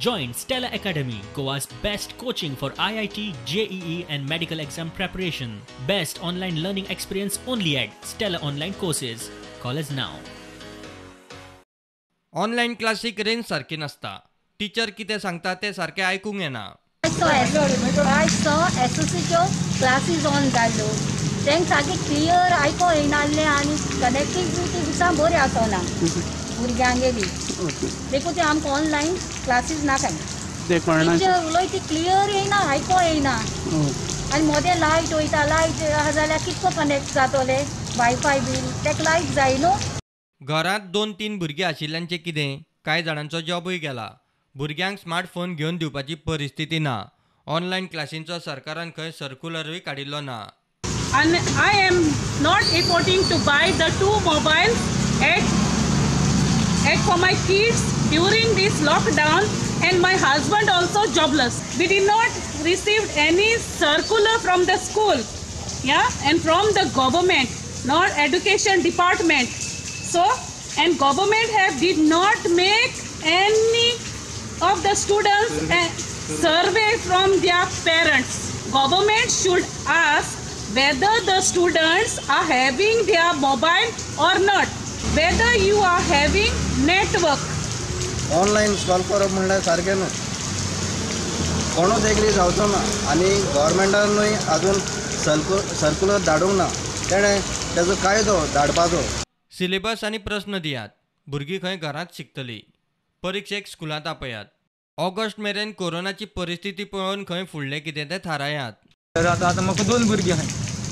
Join Stella Academy, Goa's best coaching for IIT, JEE and medical exam preparation. Best online learning experience only at Stella Online Courses. Call us now. Online classic range सारकी नासता, teacher कितें सांगता तें सारकें आयकूंक येना. I saw एसएससीच्यो classes on जाल्ल्यो, तांकां सारकें क्लियर आयको येनासलें आनी कनेक्टिविटी सुद्दां बरी आसना भुरग्यांगेली, देखून ते आमकां ऑनलायन क्लासीस नाकाय. टिचर उलयता ती क्लियर येयना, आयको येयना आनी मदें लायट वयता, लायट आहा जाल्यार कितको कनेक्ट जातोले वायफाय बीन, ताका लायट जाय न्हू. घरांत 2-3 भुरगीं आशिल्ल्यांचें कितें? कांय जाणांचो जॉबूय गेला. भुरग्यांक स्मार्टफोन घेवन दिवपाची परिस्थिती ना. ऑनलायन क्लासींचो सरकारान खंय सर्क्युलरूय काडिल्लो ना. And I am not affording to buy the 2 mobiles at for my kids during this lockdown, and my husband also jobless. We did not receive any circular from the school, yeah, and from the government, nor education department. So, and government have did not make any of the students a survey from their parents. Government should ask whether the students are having their mobile or not, whether you are having network. Online solve करप म्हणल्यार सारकें न्हू, कोणूच agree जावचो ना आनी गव्हर्मेंटानूय आजून circular धाडूंक ना, तेणें तेजो कायदो धाडपाचो. सिलेबस आनी प्रस्न दियात, भुरगीं खंय घरांत शिकतलीं, परिक्षेक स्कुलांत आपयात. ऑगस्ट मेरेन कोरोनाची परिस्थिती पळोवन खंय फुडलें कितें तें थारायात. आतां आतां म्हाका 2 भुरगीं आहाय,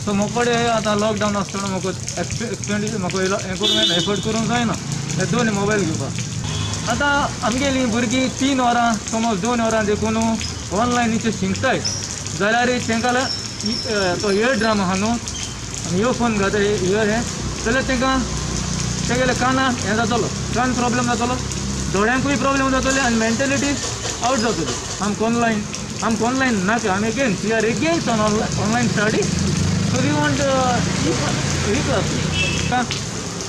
सो म्हाका कडेन आतां लॉकडावन आसतना म्हाका एक्सपेंडिचर म्हाका हें करूंक एफोर्ड करूंक जायना हे 2 मोबायल घेवपाक. आतां आमगेलीं भुरगीं 3 वरां समज 2 वरां देखून ऑनलायनीचेर शिकताय जाल्यार तांकां तो इयर ड्राम आहा न्हू आनी इयरफोन घाताय इयर हें जाल्यार तांकां तेगेले काना हें जातलो, कान प्रॉब्लम जातलो, दोळ्यांकूय प्रॉब्लम जातले आनी मेंटेलिटी आवट जातली. आमकां ऑनलायन नाका, आमी against, we are against on online study. So we want e class.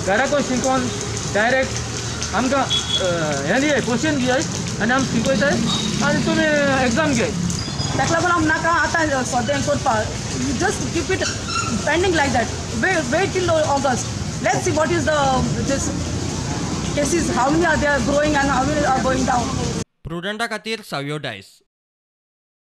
घराको शिकोवन डायरेक्ट आमकां हें दियाय, क्वेश्चन दियाय आनी आमी शिकयताय आनी तुमी एग्जाम घेयाय. ताका लागून आम नाका आतां सद्या हें करपाक. Just keep it pending like that. Wait till August. Let's see what is the this cases, how many are they are growing and how many are going down. प्रुडंटा खातीर सावियो डायस.